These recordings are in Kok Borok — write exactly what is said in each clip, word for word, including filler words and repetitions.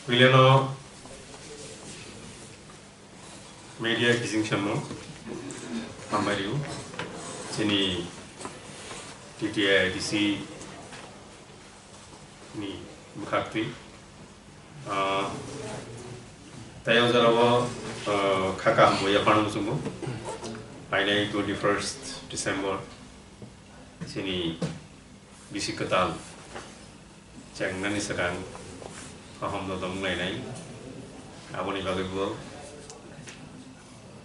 Puilano media kiching samung hambai rio. Chini T T A D C ni bwkhaktwi, ah, tei o jora o, ah, kha kaham bo yaphano muchungo. Painai twenty first December chini bisi kwtal chengnani swkang kaham no tong lainai. Aboni bagwi bo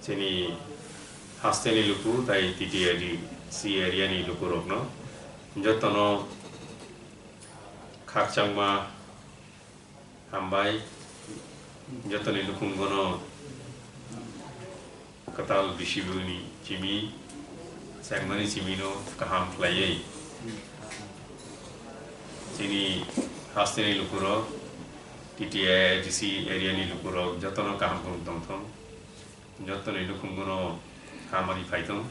chini hasteni luku tai T T A D C area ni lukurokno jotono khakchangma hambai, jotoni nukhungo no kwtal bisi bwni chimi, chengmani chimi no kaham khlaiwi chini hasteni lukurok, T T A D C area ni lukurok jotono kaham khulum tongthong, jottoni nukhungo no hamari phaithung.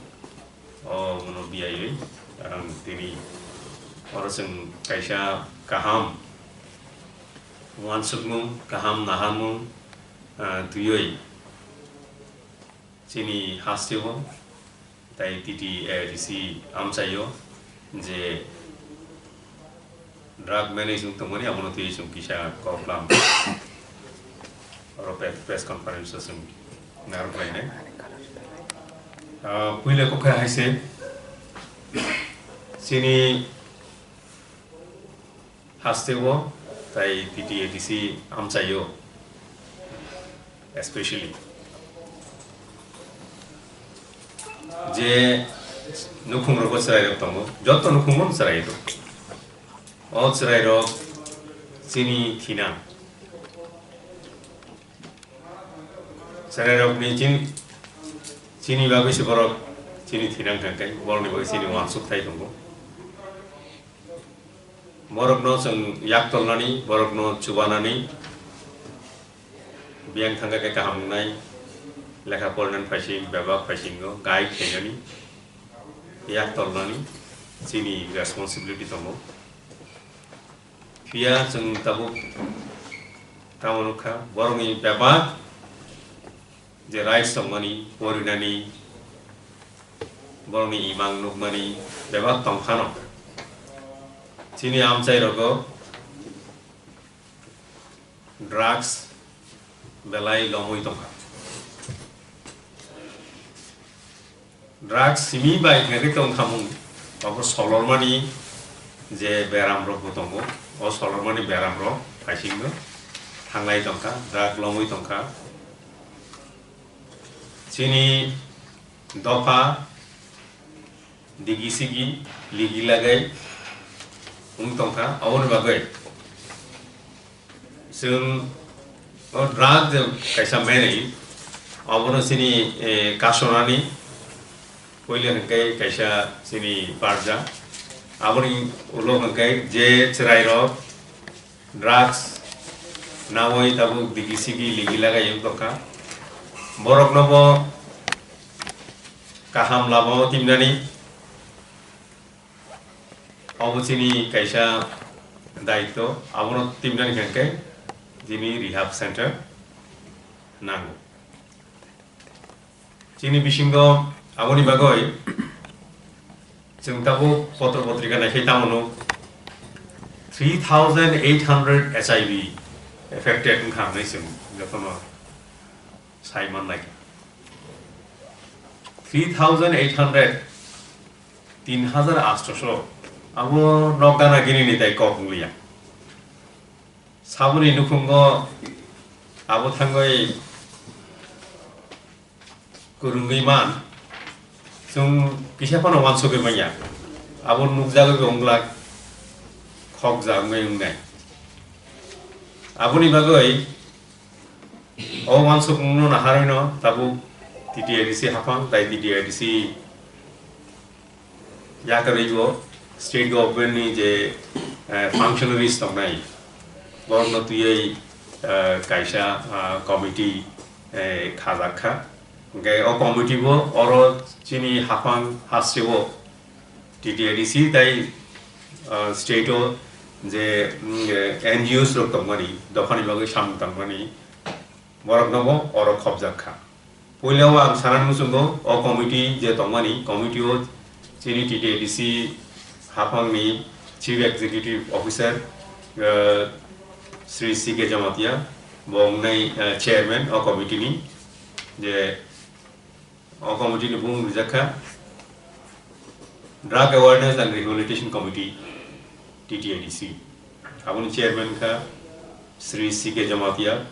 O mono biyaiwi ang tini oro chwng kaisa kaham uansukmung, kaham naharmung, ah, twiwi chini hasteo tai T T A D C amchaio je drug management tongmani abono twiwi chwng kisa kok lam. Oro pre-, press conference o chwng narwk lainai. Ah, puila kok khe hai se chini hasteo tai T T A D C amchaio, especially je nukhungrokbo chwrairok tongo, joto nukhungo chwrai tongo. O chwrairok chini thina, chwrairokni chini, chini bagwi se borok chini thina wngkha khe borokni bagwi chini uansuk thai tongo. Borokno chwng yak tolnani, borokno chubanani, biyang thangkha khe kaham wngnai, lekha porinani phaising, bebak phaisingo guide khainani, yak tolnani chini responsibility tongo. Phiya chwng tabuk tamo nukha, borokni bebak je rights tongmani, porinani, borokni imang nukmani bebak tongphano, chini amchai rogo drugs belai lomwi tongkha. Drugs simi bai hwnkhe tongkhamung, abo solormani je beramrokbo tongo, o solormani beramrok phaisingno thanglai tongkha, drug lomwi tongkha. Chini dopha digi sigi ligi lagai wng tongkha, aboni bagwi chwng o drug je kaisa manwi, abono chini, eh, kasonani puila hwnkhe kaisa chini barja, aboni ulo hwnkhe je chwrairok drugs nawi tabuk digi sigi ligi lagai wng tongkha. Borokno bo kaham lama o timnani obo chini kaisa daityo, abono timnani hwnkhe chini rehab center nango. Chini bisingo aboni bagwi chwng tabuk potro potrika naikhe tamo nuk, three thousand eight hundred H I V affected wngkha hwnwi chwng jotono sai man naikha. Three thousand eight hundred, tin hajar atsho, abo nok gana gini ni tai kok wng liya. Saboni nukhungo abo thangwi kwrwngwi man, chwng kisa phano uansugwi manya. Abo nukjagwi bo wng glak, khokjak wngwi wngnai. Aboni bagwi o uansukmungno naharwino tabuk T T A D C haphang tai T T A D C yakarwi bo state government ni je, eh, functionaries tongnai, borokno twiwi, eh, kaisa, ah, committee, eh, khajak kha. Hwnkhe o committee bo oro chini haphang hasteo T T A D C tai, ah, state o je, mm, eh, N G Os rok tongmani, dophani bagwi samung tangmani, borokno bo oro khopjak kha. Puila o ang sanani muchungo, o committee je tongmani, committee o chini T T A D C haphangni Chief Executive Officer, eh, Sri C K Jamatia, bo wngnai, eh, chairman o committee ni, je o committee ni bung rijak kha Drug Awareness and Rehabilitation Committee, T T A D C. Aboni chairman kha Sri C K Jamatia,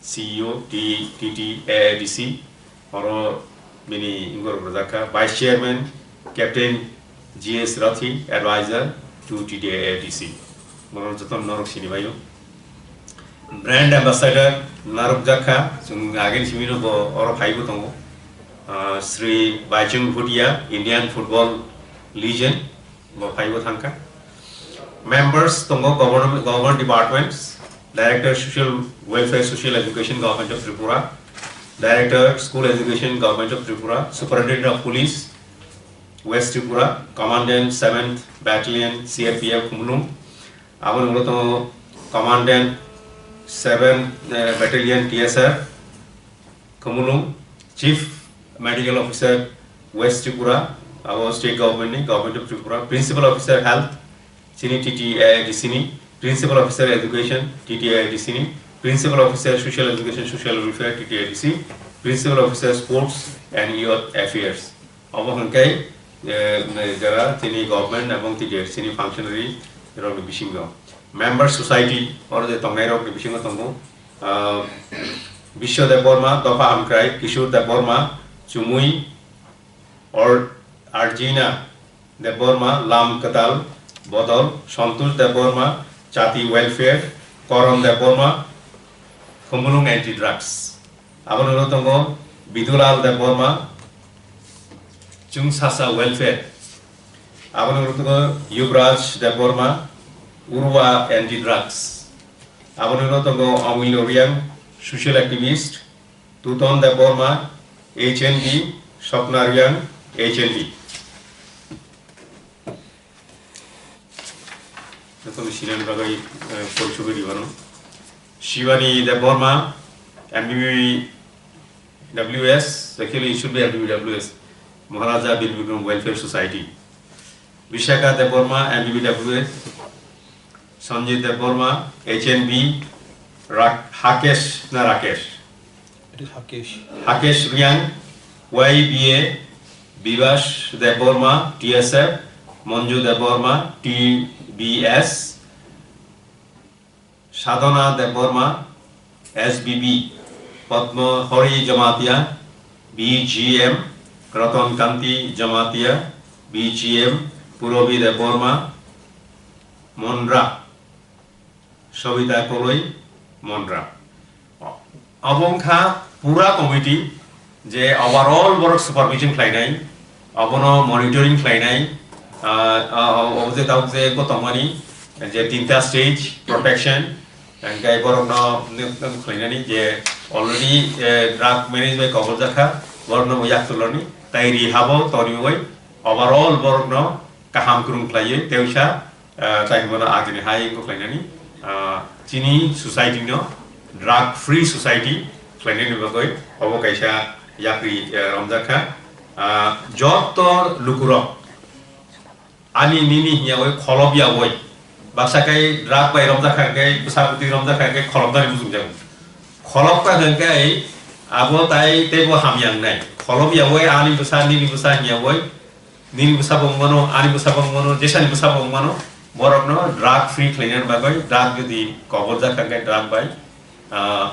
C E O, T-, T T A A D C. Oro bini ingor rojak kha Vice Chairman Captain G S Rathi, Advisor to T T A A D C. Bono joto norok sini baio. Brand Ambassador narwkjak kha, chwng ageni simi no bo oro phaibo tongo. Ah, Sri Baichung Bhutia, Indian football legend, bo phaibo thangkha. Members tongo government, government departments, Director Social Welfare, Social Education, Government of Tripura, Director School Education, Government of Tripura, Superintendent of Police, West Tripura, Commandant seventh Battalion C R P F Khumulwng, aboni ulo tongo Commandant seventh, eh, Battalion T S R, Khumulwng, Chief Medical Officer West Tripura, abo State Government ni, Government of Tripura, Principal Officer Health, chini T T A A D C ni, Principal Officer Education, T T A A D C ni, Principal Officer Social Education, Social Welfare, T T A A D C, Principal Officer Sports and Youth Affairs. Obo hwnkhe, eh, jara chini government ebong T T A A D C ni functionary rokni bisingo. Member society, oro je tongnai rokni bisingo tongo, ah, Biswa Debbarma, Dopha Hamkrai, Kishore Debbarma, Chumui, Or-, Arjina Debbarma, Lam Kwtal Bodol, Santosh Debbarma, Chati Welfare, Koron Debbarma, Khumulwng Anti Drugs. Aboni ulo tongo Bidulal Debbarma, Chwngsasa Welfare. Aboni ulo tongo Yuvraj Debbarma, Urva Anti Drugs. Aboni ulo tongo Amulya Reang, Social Activist, Tuton Debbarma, H N B, Swapna Reang, H N B. Jotono sinani bagwi, eh, porisogwi ribano. Shivani Debbarma, M B B W S, actually it should be M B B W S, Maharaja Bir Bikram Welfare Society. Vishaka Debbarma, M B B W S, Sanjay Debbarma, H N B, Ra-, Hakesh na Rakesh? It is Hakesh. Hakesh Reang, Y B A, Bibas Debbarma, T S F, Manju Debbarma, T B S, Sadhana Debbarma, S B B, Padma Hari Jamatia, B G M, Ratan Kanti Jamatia, B G M, Purabi Debbarma, Monra, Sobita Koloi, Monra. Abo wngkha pura committee je overall borok supervision khlainai, abono monitoring khlainai, ah, ah, obo je tabuk je bo tongmani je tinta stage protection, hingke borokno nuk-, nuk khlainani je already, eh, drug manage bai kobol jakha, borokno bo yak tulorni, tai rehab o toriwi overall borokno kaham kwrwng khlaiwi tei wngsa, ah, tai hwnmano agini hai wngkha khlainani, ah, chini society no drug free society khlainani bagwi obo kaisa yapri, eh, romjak kha. Ah, joto lukurok ani nini hinya oi kholop ya oi, baksa kai drug bai romjak kha kai bwsa bwtwi romjak kha kai kholopnani muchung jago. Kholop kha hwn kai abo tai teibo hamya wngnai. Kholop ya oi ani bwsa nini bwsa hinya oi, nini bwsabo wng mano, ani bwsabo wng mano, jesani bwsabo wng mano, borokno drug free khlainani bagwi, drug jodi kobol jak kha khe drug bai, ah,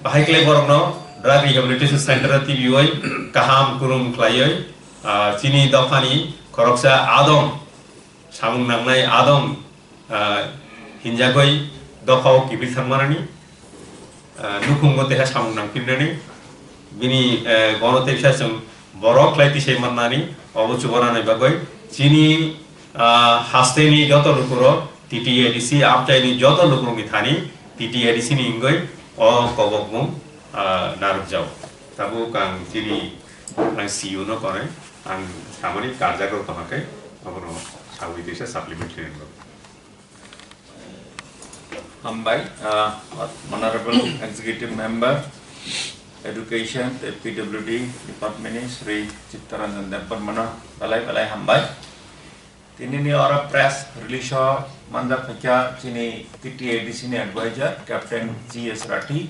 bahai khlai borokno drug rehabilitation center o tibiwi kaham kwrwng khlaiwi, ah, chini dophani khoroksa adong samung nangnai adong, ah, hinjagwi dophao kiphil thangmanani, ah, nukhungo teha samung nangphinnani, bini, eh, bono teisa chwng borok khlai tisai mannani, obo chubanani bagwi chini, ah, hasteni joto lukurok, T T A D C amchaini joto lukurokni thani T T A D C ni wngwi o kobokmung, ah, narwkjao. Tabuk ang chini, ang C E O no konai, ang samani karjakrok tongkha khe, abono sawi teisa supplement khlainani bagwi. Hambai, uh, Honorable Executive Member, Education, the P W D Department ni Shri Chittaranjan Debbarmano belai belai hambai. Tini ni oro press release o manjak phaikha chini T T A D C ni advisor Captain G S Rathi,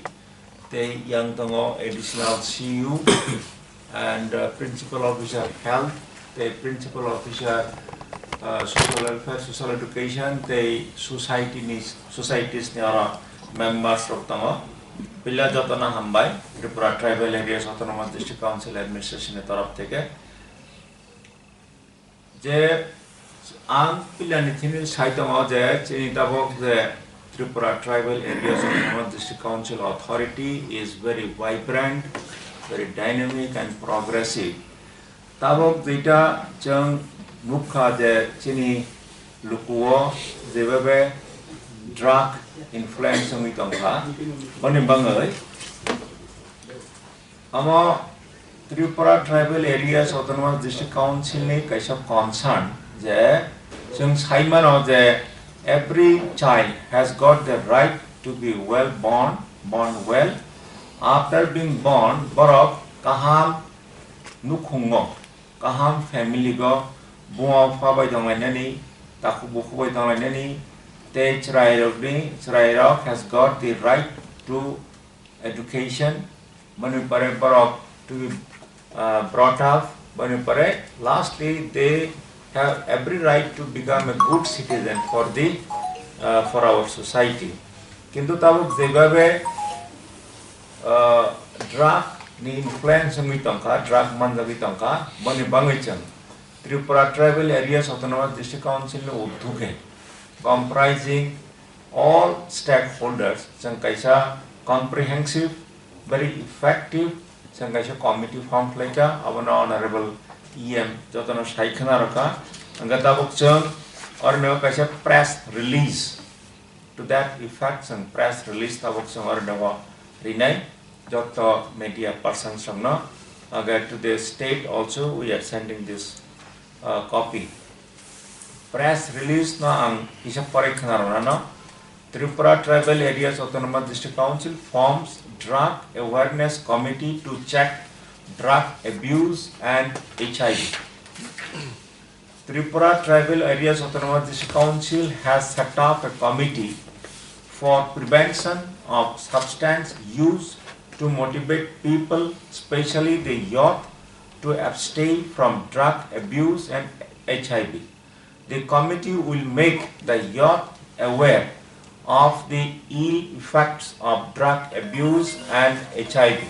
tei yang tongo Additional C U and, uh, Principal Officer Health, tei Principal Officer, uh, Social Welfare, Social Education, tei society ni, societies ni oro members rok tongo. Pila jotono hambai, Tripura Tribal Areas Autonomous District Council Administration ni torof theke. Je ang pilani thini sai tongo je chini tabok je Tripura Tribal Areas Autonomous District Council authority is very vibrant, very dynamic and progressive. Tabok jeita chwng nukha je chini lukuo jebabe drug influence wngwi tongkha, boni bangwi Omo Tripura Tribal Areas Autonomous District Council ni kaisa concern je chwng sai mano je every child has got the right to be well born, born well. After being born, borok kaham nukhungo, kaham family go, buma bupha bai tonglainani, takhuk bukhuk bai tonglainani, tei chwrai rokni, chwrai rok has got the right to education, boni pore borok to be, uh, brought up, boni pore lastly they have every right to become a good citizen for the, uh, for our society. Kintu tabuk jebabe, uh, drug ni influence wngwi tongkha, drug manjagwi tongkha, boni bangwi chwng Tripura Tribal Areas Autonomous District Council ni udhuke comprising all stakeholders, chwng kaisa comprehensive, very effective, chwng kaisa committee form khlaikha, abono Honorable E M jotono sai khwnarokha. Hwnkhe tabuk chwng oroni kaisa press release to that effect, chwng press release tabuk chwng oroni rinai joto media persons rokno. Hwnkhe to the state also we are sending this, uh, copy. Press release no ang kisa poroi khwnaroknano. Tripura Tribal Areas Autonomous District Council forms Drug Awareness Committee to check drug abuse and H I V. Tripura Tribal Areas Autonomous District Council has set up a committee for prevention of substance use to motivate people, especially the youth, to abstain from drug abuse and H I V. The committee will make the youth aware of the ill effects of drug abuse and H I V.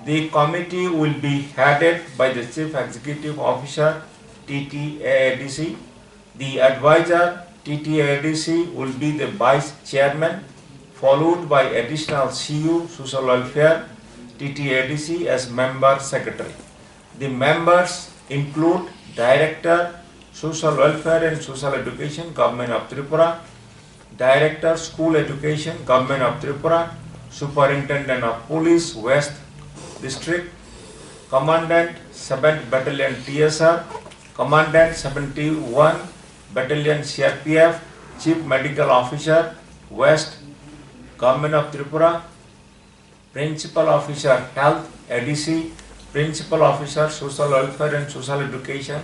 The committee will be headed by the Chief Executive Officer, T T A A D C. The advisor, T T A A D C, will be the vice chairman, followed by additional C U, Social Welfare, T T A A D C, as member secretary. The members include Director, Social Welfare and Social Education, Government of Tripura, Director, School Education, Government of Tripura, Superintendent of Police, West District, Commandant, seventh Battalion T S R, Commandant, seventy-one Battalion C R P F, Chief Medical Officer, West, Government of Tripura, Principal Officer Health, A D C, Principal Officer Social Welfare and Social Education,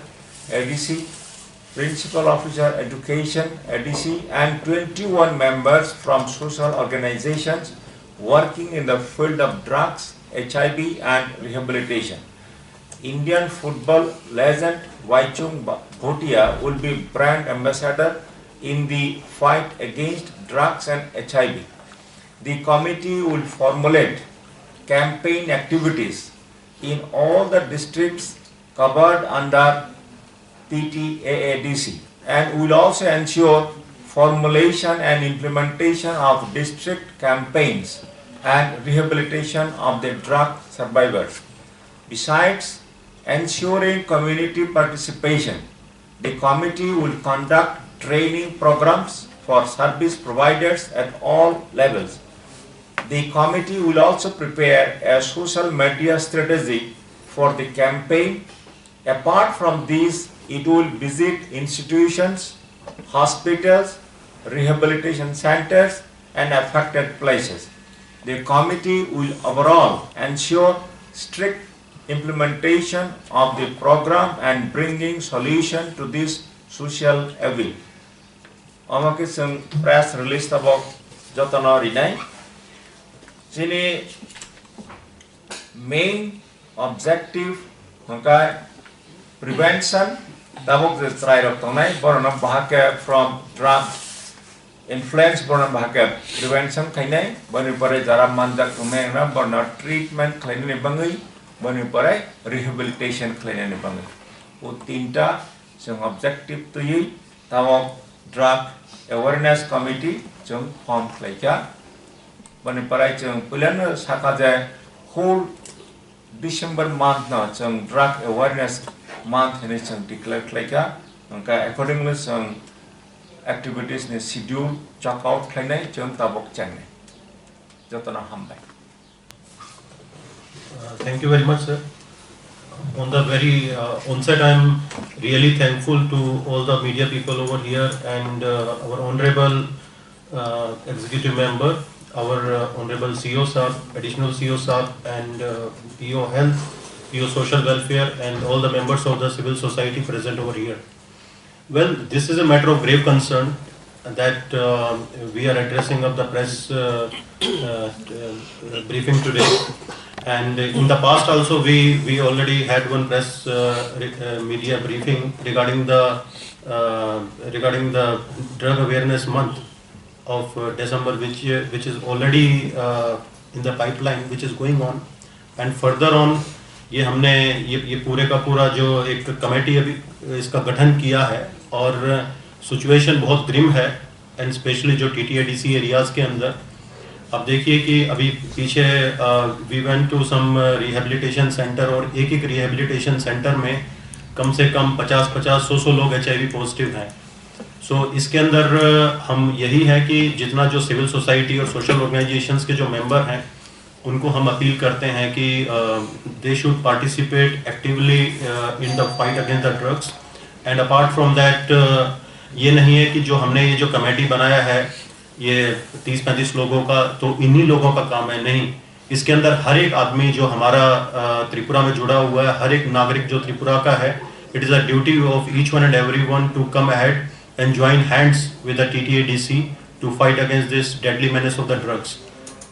A D C, Principal Officer Education, A D C, and twenty-one members from social organizations working in the field of drugs, H I V, and rehabilitation. Indian football legend Bhaichung Bhatia will be brand ambassador in the fight against drugs and H I V. The committee will formulate campaign activities in all the districts covered under T T A A D C and will also ensure formulation and implementation of district campaigns and rehabilitation of the drug survivors. Besides ensuring community participation, the committee will conduct training programs for service providers at all levels. The committee will also prepare a social media strategy for the campaign. Apart from this, it will visit institutions, hospitals, rehabilitation centers, and affected places. The committee will overall ensure strict implementation of the program and bringing solution to this social evil. Omo khe chwng press release tabok jotono rinai. Chini main objective hwnkhe prevention, tabok je chwrairok tongnai borokno bahai khe from drug influence borokno bahai khe prevention khlainai, boni pore jara manjak tongnai wngna borokno treatment khlainani bagwi, boni pore rehabilitation khlainani bagwi. O tinta chwng objective twiwi tabok drug awareness committee chwng form khlaikha. Boni pore chwng puilano sakha je whole December month no chwng drug awareness month hinwi chwng declare khlaikha, hwnkhe accordingly chwng activities ni schedule chok out khlainai chwng tabok chengnai. Jotono hambai. Uh, thank you very much, sir. On the very uh, onset, I am really thankful to all the media people over here and uh, our honorable uh, executive member, our uh, honorable C E O sir, additional C E O sir, and uh, P O health, P O social welfare, and all the members of the civil society present over here. Well, this is a matter of grave concern that uh, we are addressing of the press uh, uh, uh, briefing today. And in the past also, we, we already had one press uh, re- uh, media briefing regarding the uh, regarding the drug awareness month of uh, December, which uh, which is already uh, in the pipeline, which is going on, and further on, ये हमने ये ये पूरे का पूरा जो एक कमेटी अभी इसका गठन किया है और सिचुएशन बहुत ग्रिम है, एंड स्पेशली जो टीटीएडीसी एरियाज के अंदर आप देखिए कि अभी पीछे we went to some rehabilitation center और एक एक रिहेबिलिटेशन सेंटर में कम से कम पचास पचास सौ सौ लोग एचआईवी पॉजिटिव हैं। सो इसके अंदर हम यही है कि जितना जो सिविल सोसाइटी और सोशल ऑर्गेनाइजेशंस के जो मेंबर हैं उनको हम अपील करते हैं कि they should participate actively in the fight against the drugs, and apart from that ये नहीं है कि जो हमने ये जो कमेटी बनाया है ये तीस पैंतीस लोगों का, तो इन्हीं लोगों का काम है, नहीं, इसके अंदर हर एक आदमी जो हमारा अ, त्रिपुरा में जुड़ा हुआ है, हर एक नागरिक जो त्रिपुरा का है, it is a duty of each one and everyone to come ahead and join hands with the T T A D C to fight against this deadly menace of the drugs.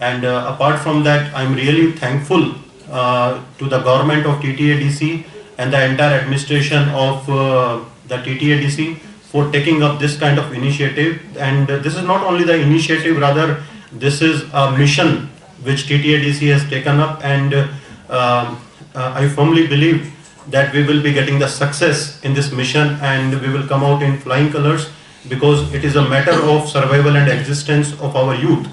And uh, apart from that, I'm really thankful uh, to the government of T T A D C and the entire administration of uh, the T T A D C for taking up this kind of initiative. And uh, this is not only the initiative, rather, this is a mission which T T A D C has taken up. And uh, um, uh, I firmly believe that we will be getting the success in this mission and we will come out in flying colors, because it is a matter of survival and existence of our youth.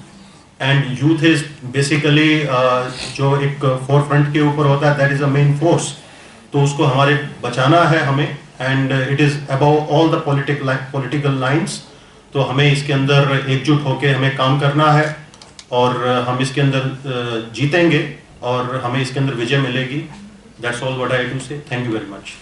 And youth is basically uh, जो एक four front के ऊपर होता है, that is a main force. तो उसको हमारे बचाना है हमें, and it is above all the political political lines. तो हमें इसके अंदर एकजुट होकर हमें काम करना है और हम इसके अंदर जीतेंगे और हमें इसके अंदर विजय मिलेगी. That's all what I have to say. Thank you very much.